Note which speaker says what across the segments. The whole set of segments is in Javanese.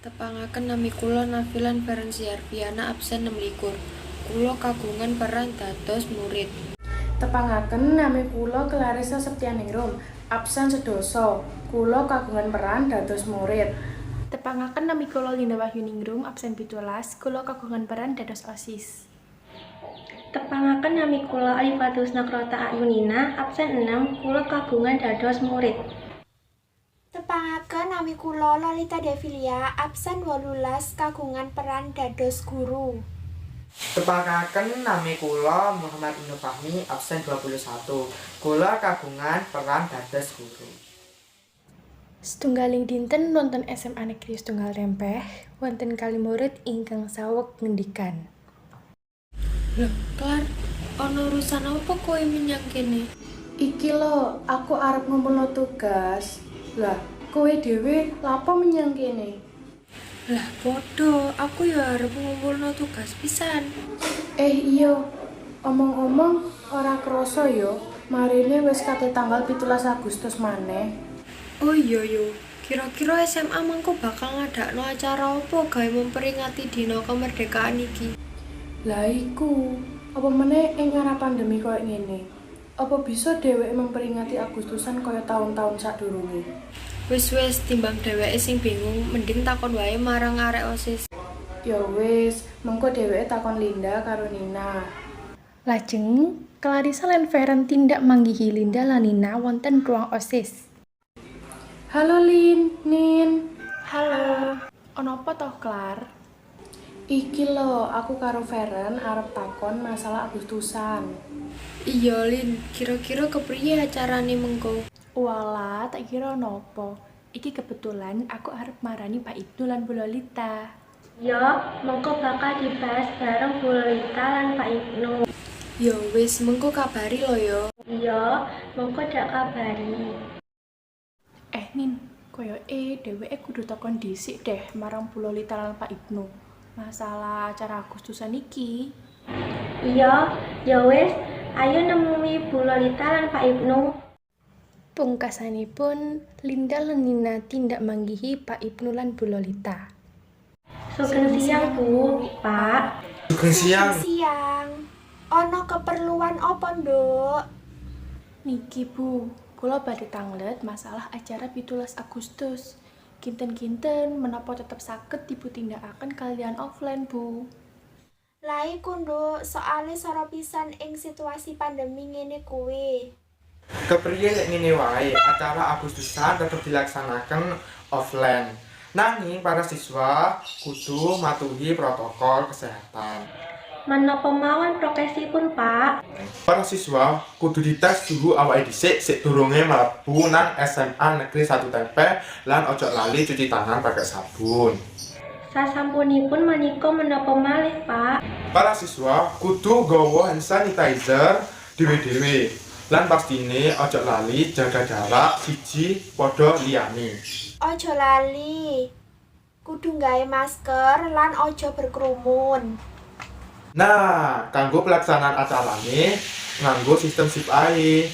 Speaker 1: Tepangaken, nami kula Nafilan Ferencia Arfiana, absen 26. Kula kagungan peran dados murid.
Speaker 2: Tepangaken, nami kula Clarissa Septianingrum, absen 10. Kula kagungan peran dados murid.
Speaker 3: Tepangaken, nami kula Linda Wahyuningrum, absen 17. Kula kagungan peran dados OSIS.
Speaker 4: Tepangaken, nami kula Alifatus Nakrota Ayunina, absen 6. Kula kagungan dados murid.
Speaker 5: Tepangaken, nami kula Lolita Devilia, absen 18, kagungan peran dados guru.
Speaker 6: Tepangaken, nami kula Muhammad Ibnu Fahmi, absen 21. Kula kagungan peran dados guru.
Speaker 3: Setunggaling dinten wonten SMA Negeri 1 Tempeh, wonten kalih murid ingkang saweg ngendikan.
Speaker 1: Loh, Klar, ana urusan apa kowe menyang kene?
Speaker 2: Iki lho, aku arep ngumpulno tugas. Lah, kowe dhewe lapo menyang kene?
Speaker 1: Lah padha, aku ya arep ngumpulno tugas pisan.
Speaker 2: Eh iya, omong-omong ora krasa yo, marine wis kate tanggal 17 Agustus maneh.
Speaker 1: Oh iya yo, kira-kira SMA mangko bakal ngadakno acara apa gawe memperingati dina kemerdekaan iki?
Speaker 2: Lah iku, apa meneh ing era pandemi koyo ngene? Apa bisa dheweke memperingati Agustusan kaya taun-taun sadurunge?
Speaker 1: Wis wis, timbang dheweke sing bingung, mending takon wae marang arek OSIS.
Speaker 2: Ya wis, mengko dheweke takon Linda karo Nina.
Speaker 3: Lajeng, Clarissa lan Feren tindak manggihi Linda lan Nina wonten ruang OSIS.
Speaker 2: Halo Lin, Nin.
Speaker 3: Halo. Ono apa toh, Klar?
Speaker 2: Iki lho, aku karo Feren arep takon masalah Agustusan.
Speaker 1: Iya Lin, kira-kira kepriye acarane mengko?
Speaker 3: Walah, tak kira nopo. Iki kebetulan aku arep marani Pak Ibnu lan Bu Lolita.
Speaker 4: Yo, mengko bakal dibahas bareng Bu Lolita lan Pak Ibnu.
Speaker 1: Ya wis, mengko kabari lo yo.
Speaker 4: Iya, mengko dak kabari.
Speaker 3: Eh Nin, koyoke dheweke kudu takon dhisik deh marang Bu Lolita lan Pak Ibnu. Masalah acara Agustusan iki.
Speaker 4: Iya, ya wis, ayo nemui Bu Lolita lan Pak Ibnu.
Speaker 3: Pungkasanipun, Linda lan Nina tindak manggihi Pak Ibnu lan Bu Lolita.
Speaker 4: Sugeng siang, Bu, Pak.
Speaker 6: Sugeng siang.
Speaker 5: Siang. Ana keperluan apa, Nduk?
Speaker 3: Niki Bu, kula badhe tanglet masalah acara 17 Agustus. Kinten-kinten menapa tetep saged diputindakaken kaliyan offline, Bu?
Speaker 5: Lah iku, Nduk, soale soro pisan ing situasi pandemi ngene kuwi.
Speaker 6: Kepriye lek ngene wae, acara Agustusan tetep dilaksanakan offline. Nanging para siswa kudu matuhi protokol kesehatan.
Speaker 4: Menapa mawon prokesipun, Pak?
Speaker 6: Para siswa kudu dites suhu awake dhisik sadurunge mlebu nang SMA Negeri 1 Tempeh lan ojo lali cuci tangan pakai sabun.
Speaker 4: Sasampunipun menika menapa malih, Pak?
Speaker 6: Para siswa kudu nggawa hand sanitizer dhewe-dhewe. Lan pastine ojo lali jaga jarak siji padha liyane.
Speaker 5: Aja lali. Kudu gawe masker lan aja berkerumun.
Speaker 6: Nah, kanggo pelaksanaan acarane nganggo sistem shift ae.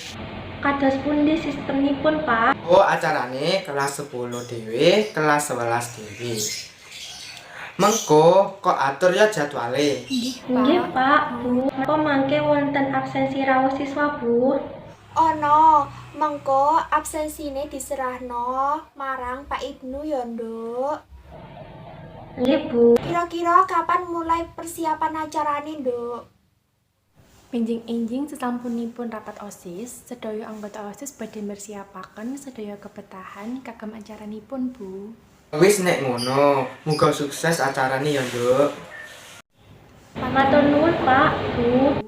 Speaker 4: Kados pundi sistemipun, Pak?
Speaker 6: Oh, acarane kelas 10 dhewe, kelas 11 dhewe. Mengko kok atur ya jadwale.
Speaker 4: Nggih, Pak, Bu. Menapa mangke wonten absensi rawuh siswa, Bu?
Speaker 5: Ana, mengko absensine diserahno marang Pak Ibnu ya, Nduk.
Speaker 4: Nggih, Bu.
Speaker 5: Kira-kira kapan mulai persiapan acarane, Nduk?
Speaker 3: Benjing-enjing sasampunipun rapat OSIS, sedaya anggota OSIS badhe mersiapaken sedaya kebetahan kagem acaranipun, Bu.
Speaker 6: Wis nek ngono, muga sukses acarane ya, Nduk.
Speaker 4: Matur nuwun, Pak, Bu.